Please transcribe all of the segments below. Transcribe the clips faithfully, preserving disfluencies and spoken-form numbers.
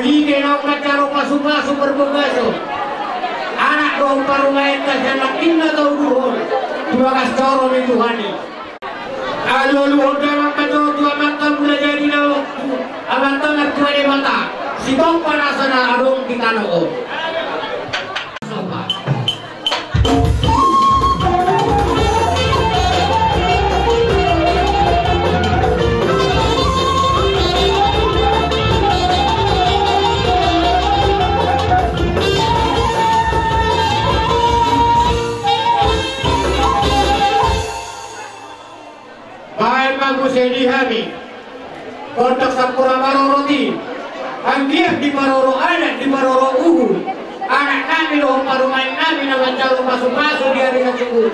Dike naung manjalo pasupasu parbagason anak dohot parumaenta sian nangkin na tauduhon tu bagas joro ni Tuhan i. Alualuhon damang ma jo tu Amanta Mulajadi na, Amanta Martua Debata, sitompa nasa na adong di tano on. Baen ma muse di hami gondang sampur na marorot i, anggiat diparorot adat, diparorot uhum anak nami dohot parumaen nami na manjalo pasupasu di ari na tubu.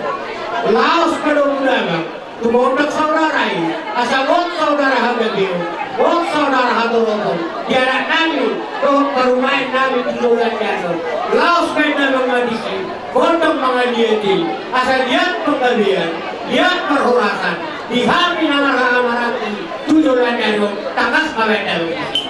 Laos ma domu damang tu gondang saudara i, asa bot saudara hagabeon, bot saudara hatoroton di anak nami dohot parumaen nami tu joloan ni ari on. Laos ma damang ma disi gondang mangaliat i, asa liat panggabean, liat parhorasan di hami na marhahamaranggi tu joloan ni ari on. Tangkas ma baen damang.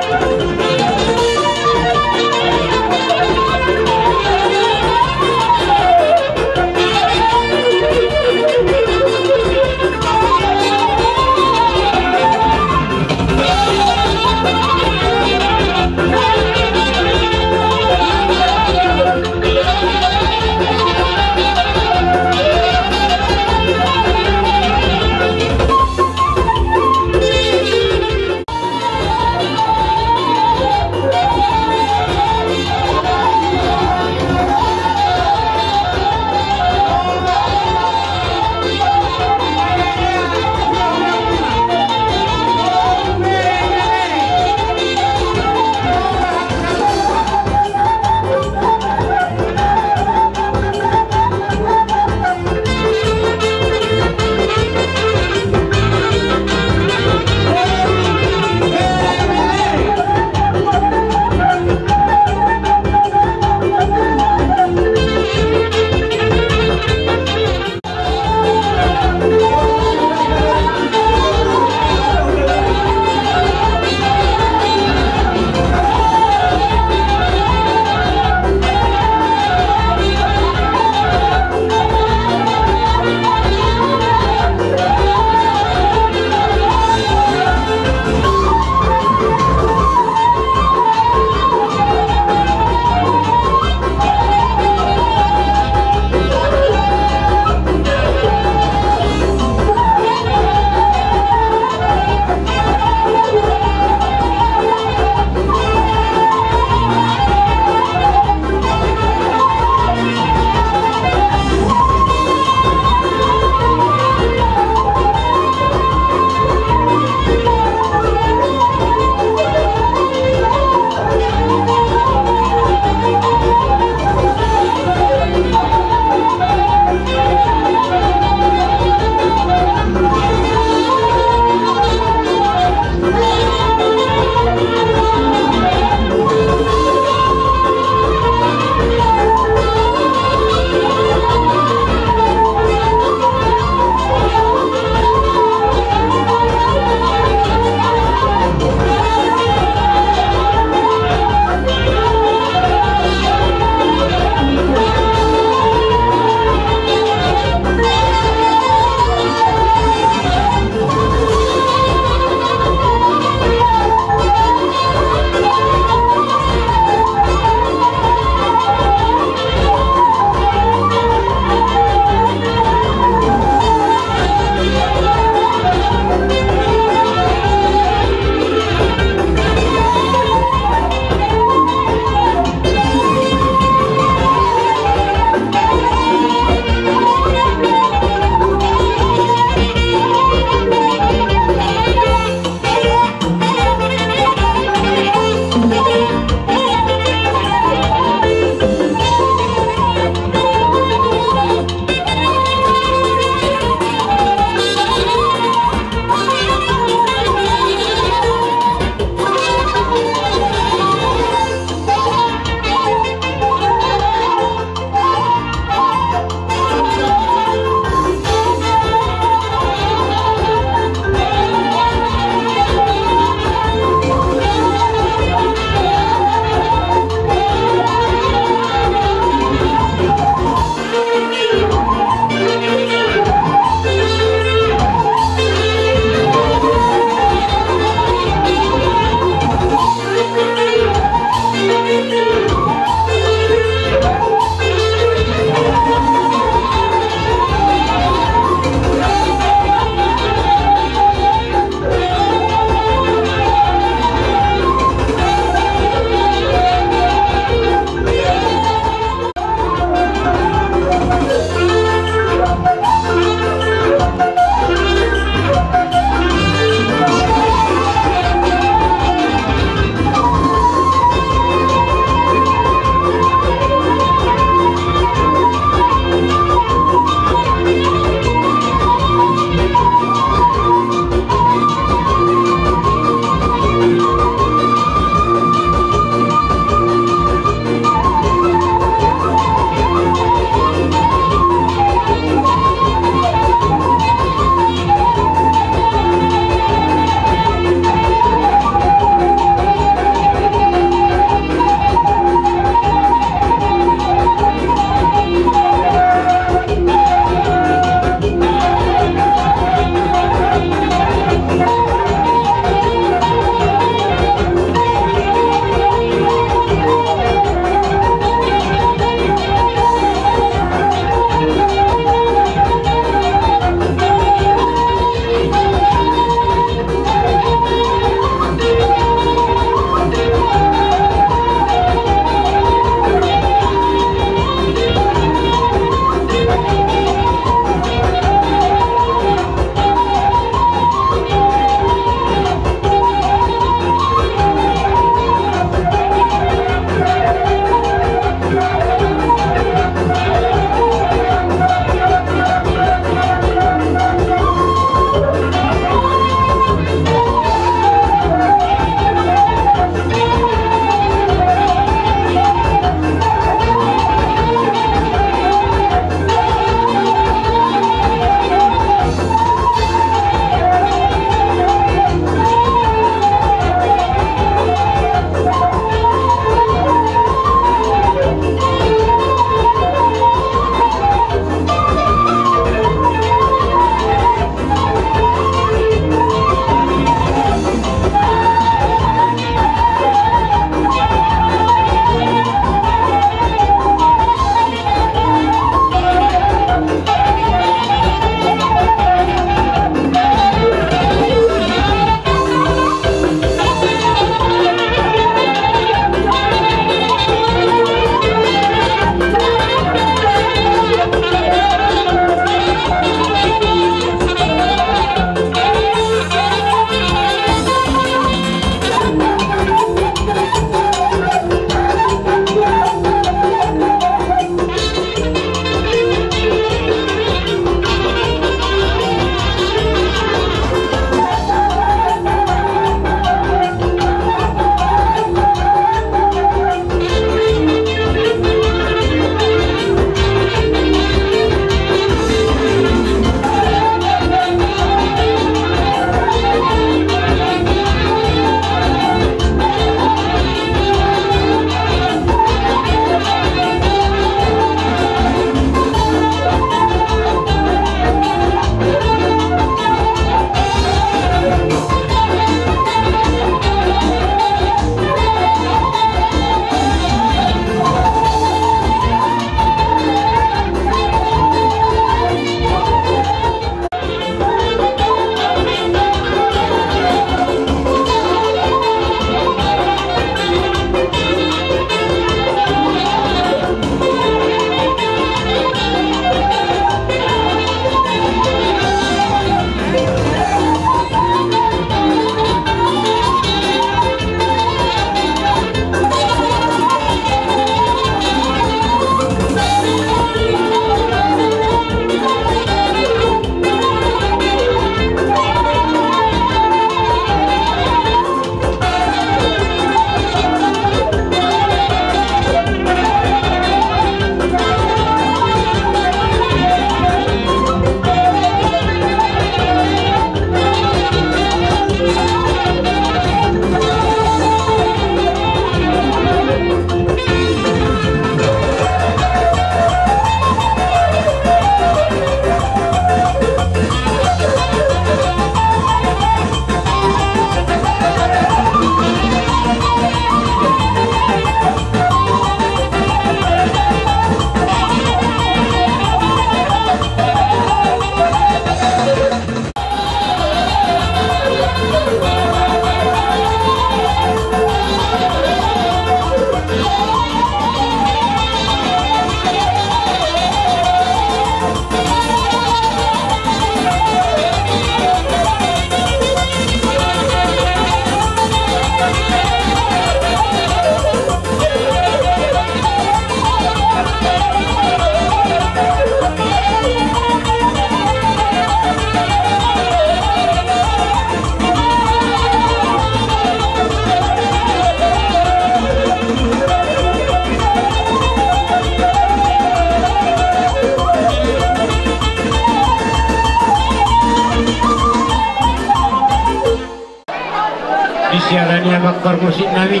Alani amang parmusik nami,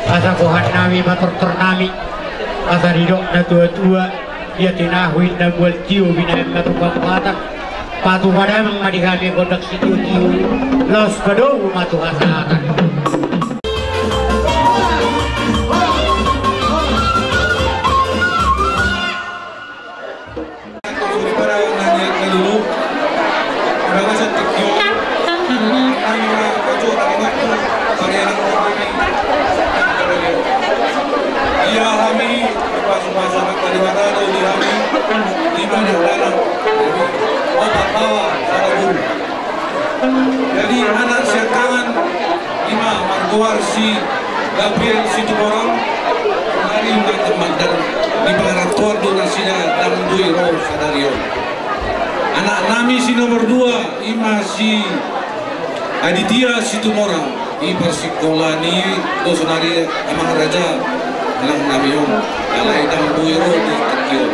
asa gohan nami ma tortor nami, asa didok na tua-tua, ia tinahu inna mual tio binaen ma tukang patang, patupa damang ma di hami gondang sitio-tio, laos padomu ma tu hasahatan. Jadi anak siangkangan ima margoar si Gabriel Situmorang, mari ma teman dan di pangarantoan do nasida dang boi ro sadari on. Anak nami si nomor dua ima si Aditya Situmorang, i parsikolaan i do sonari amang raja, anak nami on, alai dang boi ro di tingki on.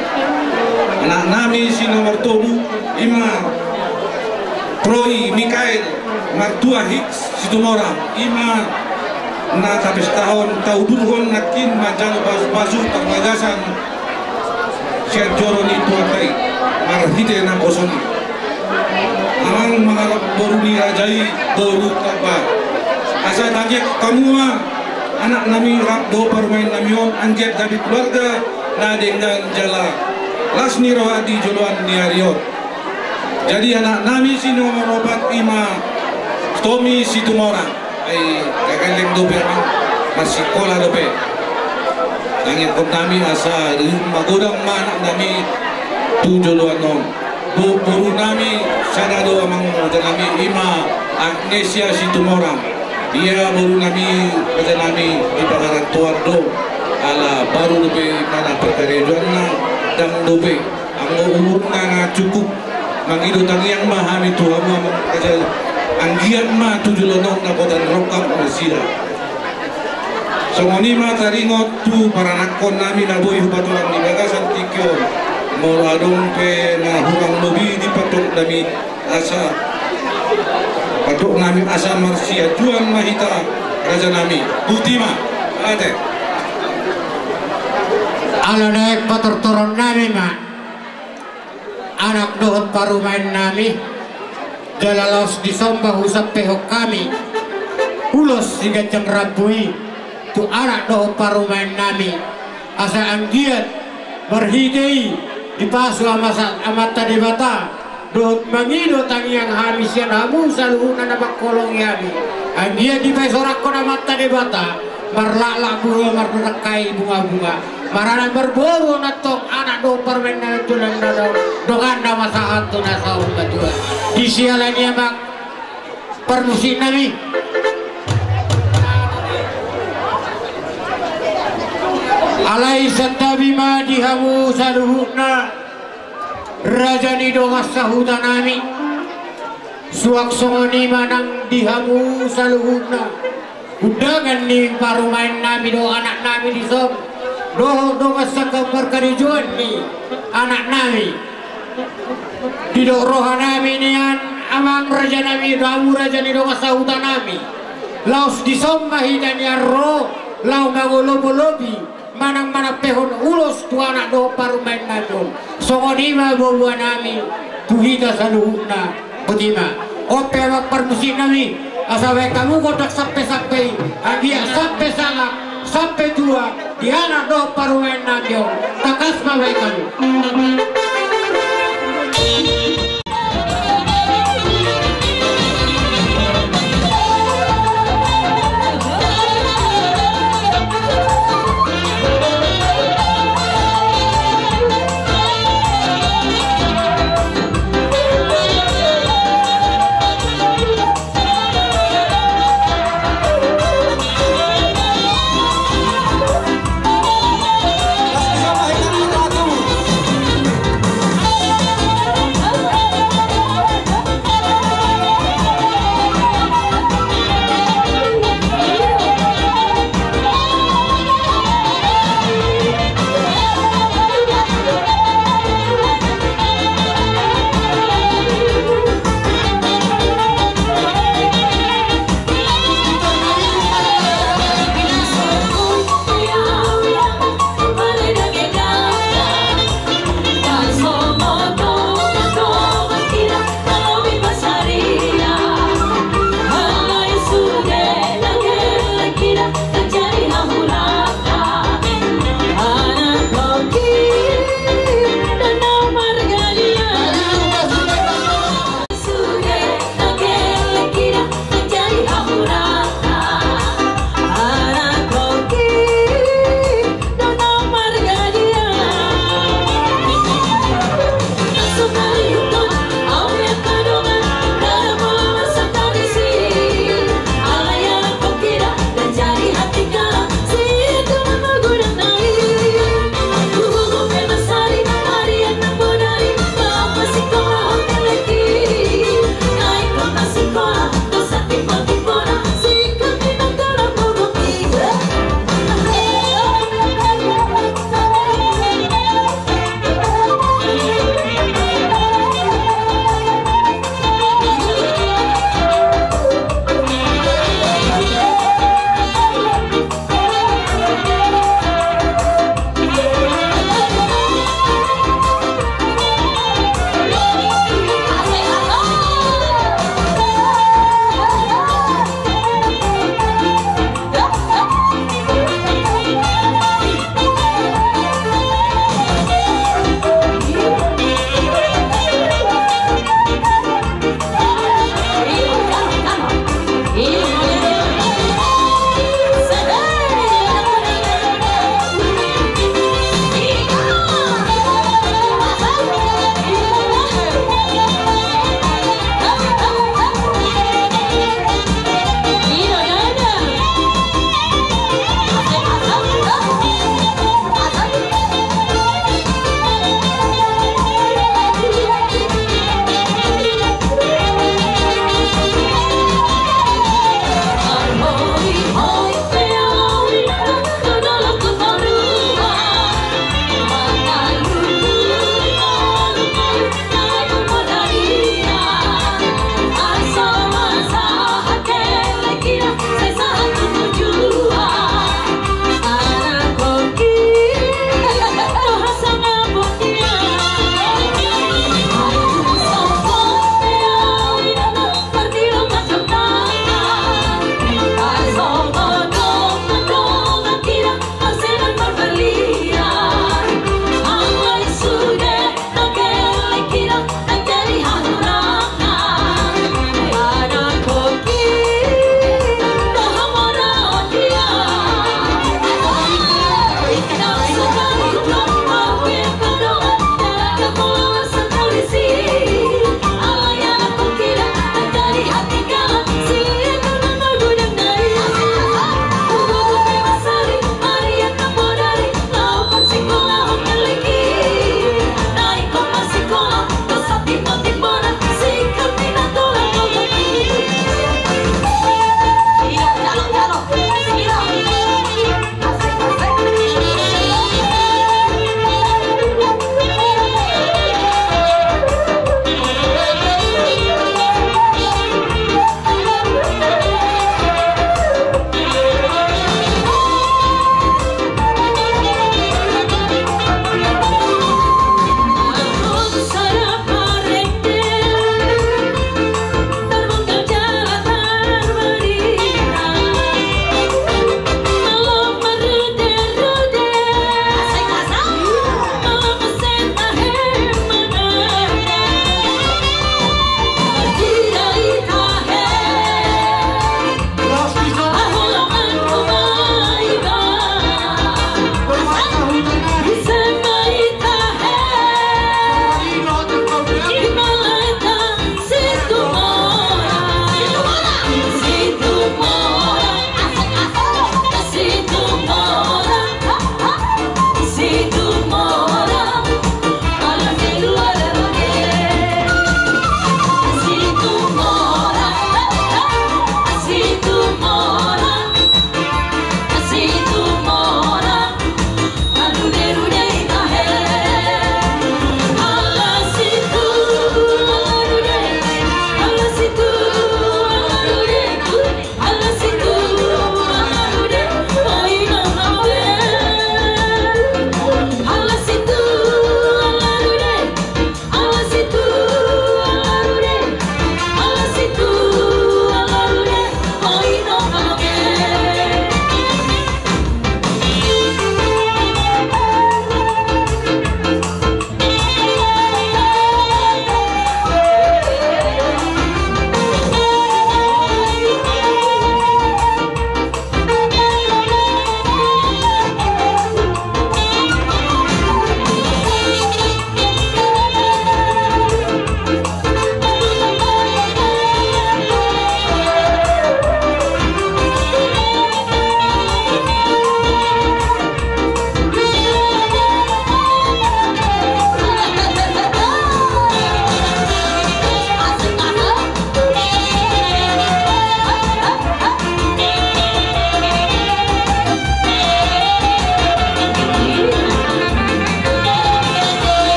Anak nami si nomor tolu ima Troy Mikael, martua Hicks Situmorang, ima na tapestahon, taudurhon nangkin manjalo pasu-pasu parbagasan sian joro ni Tuhanta i marhite naposo i. Amang mangalap boru ni raja i, boru Tamba. Asa tangiang hamu ma anak nami rap dohot parumaen nami on, anggiat gabe keluarga na denggan jala las ni roha di joloan ni ari on. Jadi anak nami si nomor opat ima Tommy Situmorang. Ai gelleng dope amang, marsikola dope. Tangianghon nami asa rihum magodang ma anak nami tu joloan on. Bo-, boru nami sada do amang raja nami ima Agnesia Situmorang. Ia boru nami raja nami di pangarantoan do, ala baru dope ima na parkarejoanna, dang dope. Anggo umurna na cukup mangido tangiang ma hami tu hamu amang raja, anggiat ma tu joloan on dapotan rongkap nasida. Songon i ma taringot tu paranakhon nami na boi hupatulang di bagasan tingki on. Molo adong pe na hurang lobi di pandok nami asa, pandok nami asa marsiajuan ma hita raja nami. Botima. Ate. Ala naeng patortoron nami ma. Anak dohot parumaen nami, jala laos dison ma husampehon hami ulos siganjang rambu i tu anak dohot parumaen nami, asa anggiat marhite i dipasu Amasa-, Amanta Debata, dohot mangido tangiang hami sian hamu saluhutna na mangholongi hami, anggiat dipaisorangkon Amanta Debata marlaklak buha, marnangkai bunga-bunga, maranak marboru on antong anak dohot parumaen nami, tulang na dong, dongan na masahat tu na saur matua. Di siala ni amang parmusik nami. Alai santabi ma di hamu saluhutna raja ni dongan sahuta nami. Suang songon i ma nang di hamu saluhutna undangan ni parumaen nami dohot anak nami dison, dohot dongan sangkap parkarejoan ni anak nami. Didok roha nami nian amang raja nami, hamu raja ni dongan sahuta nami, laos dison ma hita nian ro laho mangolomolobi manang manampehon ulos tu anak dohot parumaen nami on. Songon i ma boa-boa nami tu hita saluhutna. Botima. On pe amang parmusik nami, asa bahen hamu gondang sampe-sampe i, anggiat sampe sangap sampe tua di anak dohot parumaen nami on. Tangkas ma bahen hamu.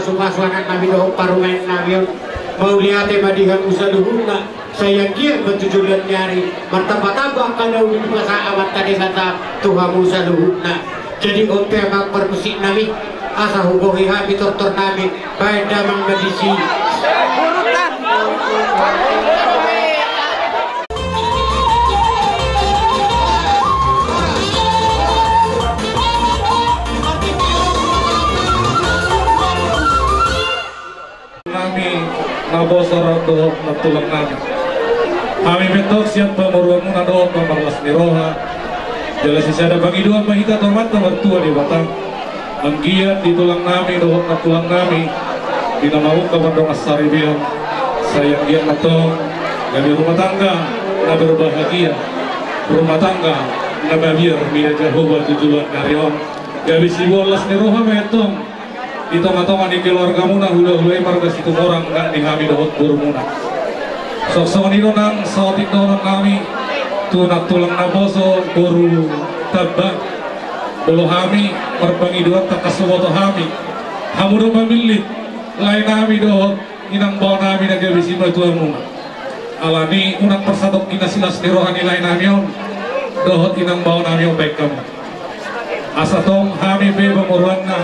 Pasu-pasu anak nami dohot parumaen nami on. Mauliate ma di hamu saluhutna. Sai anggiat ma tu joloan ni ari martamba-tamba angka na uli di basa Amanta Debata tu hamu saluhutna. Jadi on pe amang parmusik nami, asa hubohi hami tortor nami, baen damang ma disi. Nami naposo dohot nantulang nami. Hami pe antong sian pamoruonmuna dohot na marlas ni roha. Jala sisada pangidoan ma hita tu Amanta Martua Debata. Anggiat di tulang nami dohot nantulang nami, di na mangungkap andong saripeon, sai anggiat ma antong gabe rumah tangga na berbahagia, rumah tangga na mabiar mida Jahowa tu joloan ni ari on. Gabe siboan las ni roha ma antong di tonga-tonga ni keluargamuna, hula-hula i marga Situmorang nang di hami dohot borumuna. Songon i do nang saotik dohonon nami tu nantulang naposo boru Tamba. Molo hami marpangidoan, tangkas huboto hami, hamu do mamillit lae nami dohot inang bao nami na gabe simatuamuna. Alani unang parsatongkin na silas ni roha ni lae nami on dohot inang bao nami on baen hamu. Asa tong hami pe pamoruonna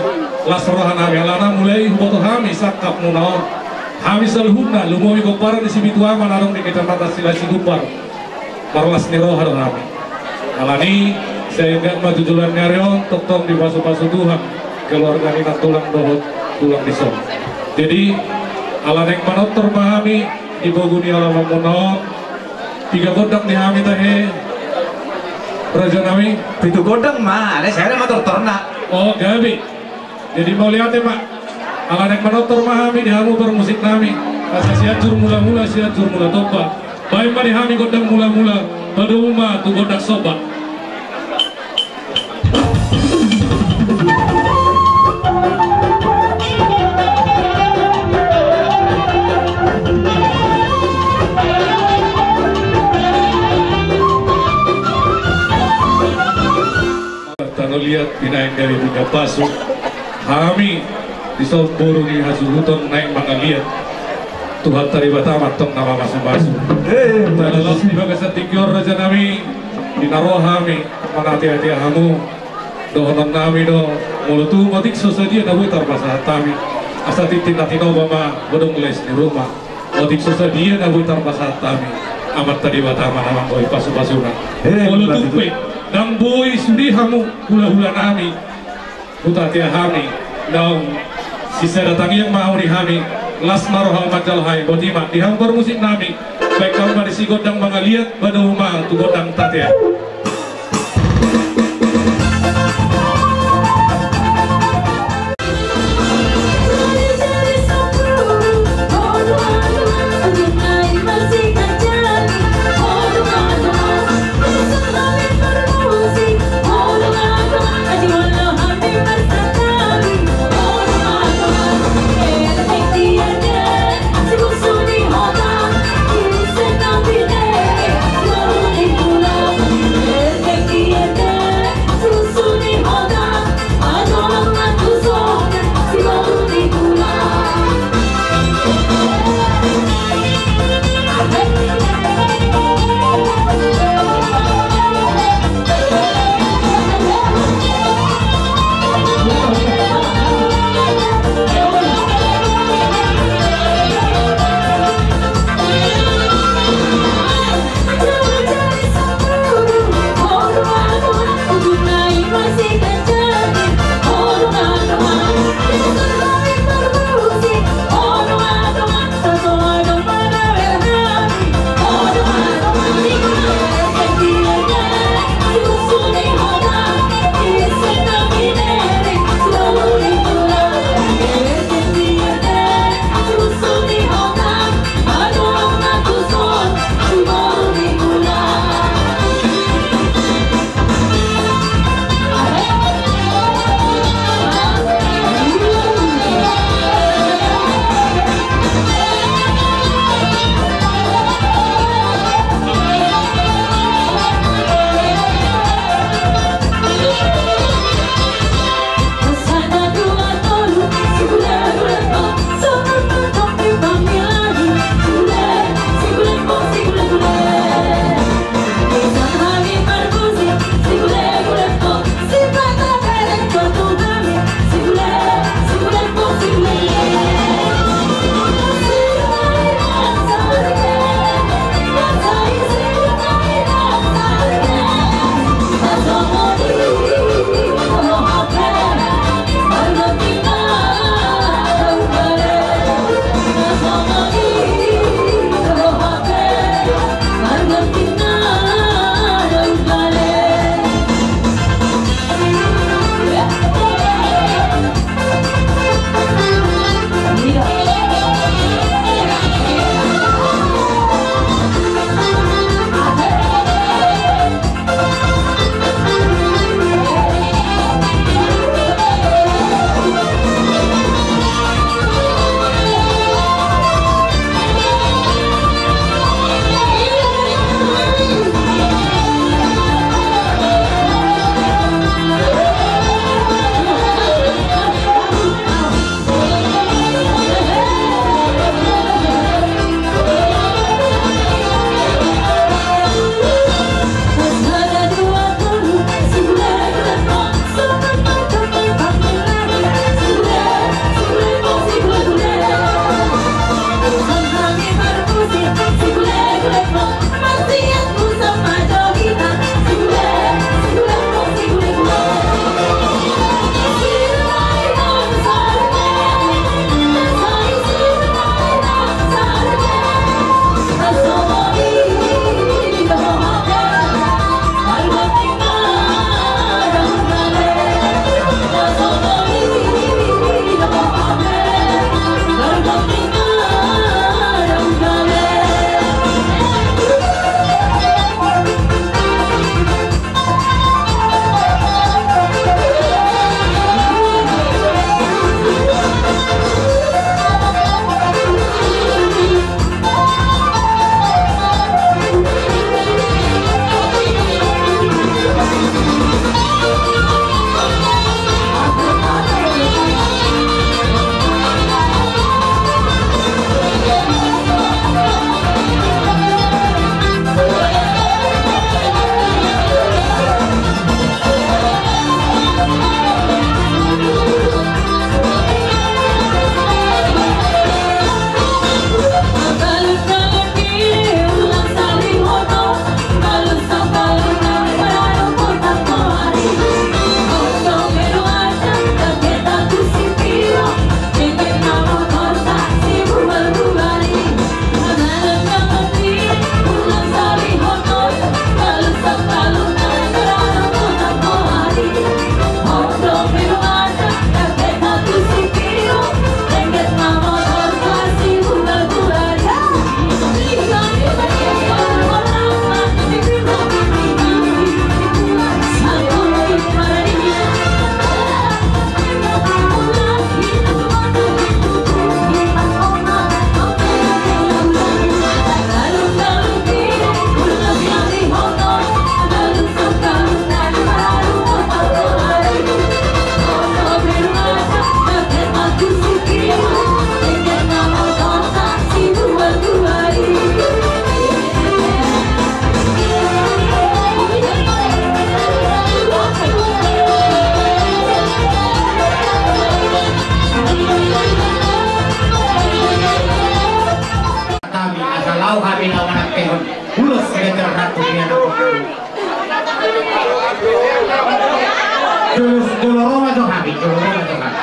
las roha nami, alana mulai huboto hami sangkapmuna on. Hami saluhutna lumobi pomparan ni Sipitu Ama na adong di Kecamatan Silahi Situmorang. Marlas ni roha do hami. Alani sai anggiat ma tu joloan ni ari on tongtong dipasu-pasu Tuhan keluarga ni nantulang dohot tulang dison. Jadi ala naeng manortor ma hami di pogu ni alamanmuna on. Piga gondang di hami tahe, raja nami? Pitu gondang ma, alai sada ma tortorna. O gabe. Jadi mauliate ma. Ala naeng manortor ma hami di hamu parmusik nami. Asa Sianjur Mula-mula, Sianjur Mula Tompa. Baen ma di hami gondang mula-mula, padomu ma tu gondang somba. Tano liat binaen gabe bina pasu. Hami dison boru ni hasuhuton naeng mangaliat. Tuhanta Debata ma antong na mamasu-masu. Eh, tano las di bagasan tingki on raja nami, di na ro hami mangatea-tea hamu. Dohonon nami do, molo tung otik so sadia na boi tarpasahat hami, asa tintin na tinopa ma godang les ni ruma. Otik so sadia na boi tarpasahat hami, Amanta Debata ma na manggohi pasu-pasuna. Eh, molo tung pe ndang boi sude hamu hula-hula nami, huatea hami naung sisada tangiang ma hamu di hami. Las ma roha manjalo hami, boti ma di hamu parmusik nami. Baen hamu ma disi gondang mangaliat, padomu ma tu gondang tatea. Laho hami laho manampehon ulos siganjang ratu di anak on. Jolo, jolo ro ma jo hami, jolo ro ma jo hami.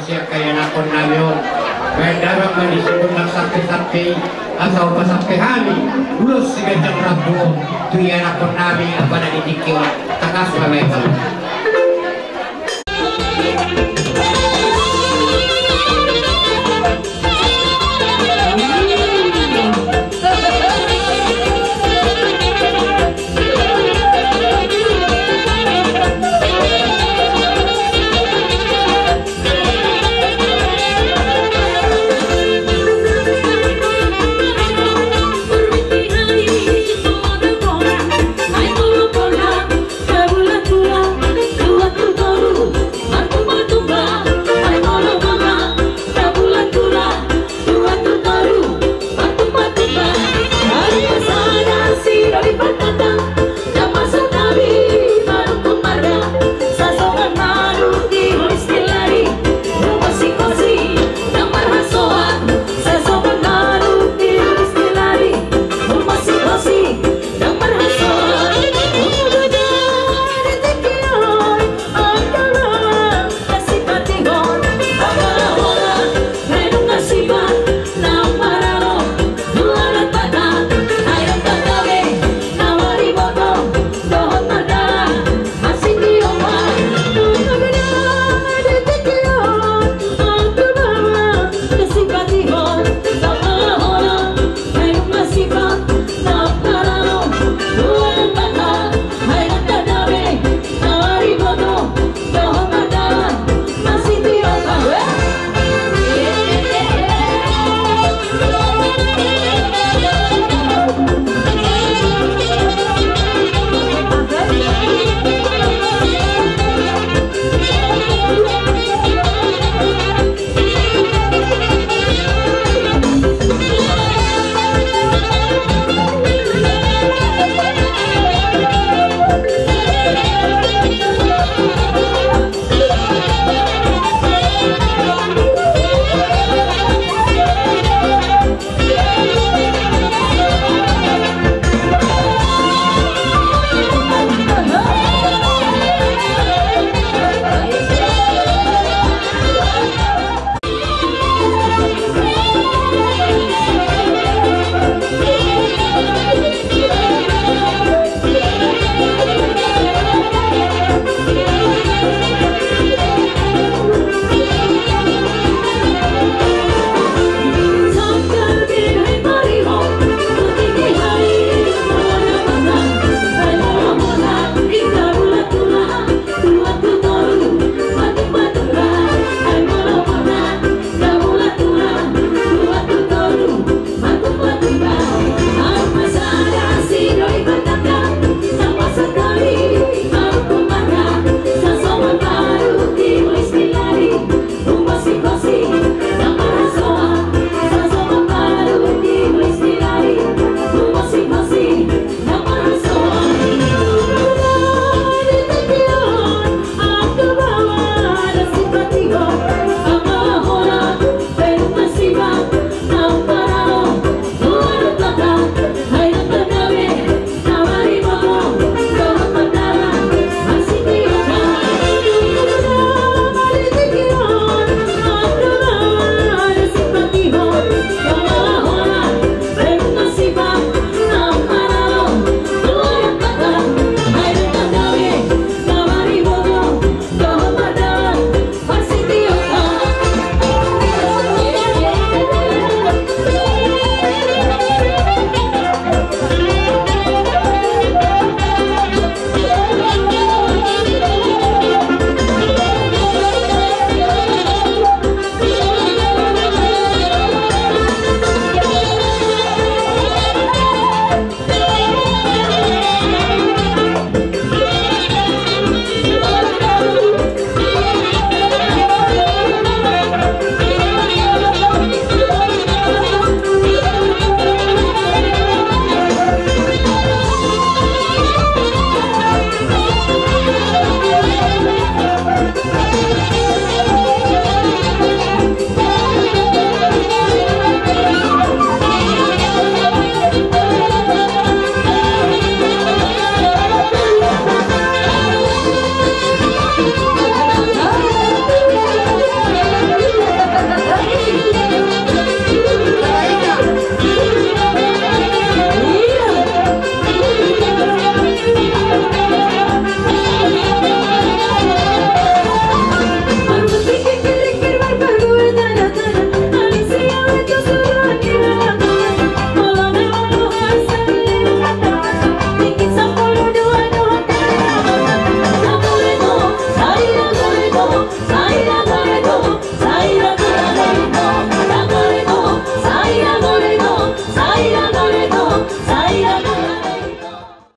Sian ianakhon nami on, baen damang ma disi, unang sampe-sampe asa hupasampe hami ulos siganjang rambu on tu ianakhon nami, apala di tingki on. Tangkas ma baen.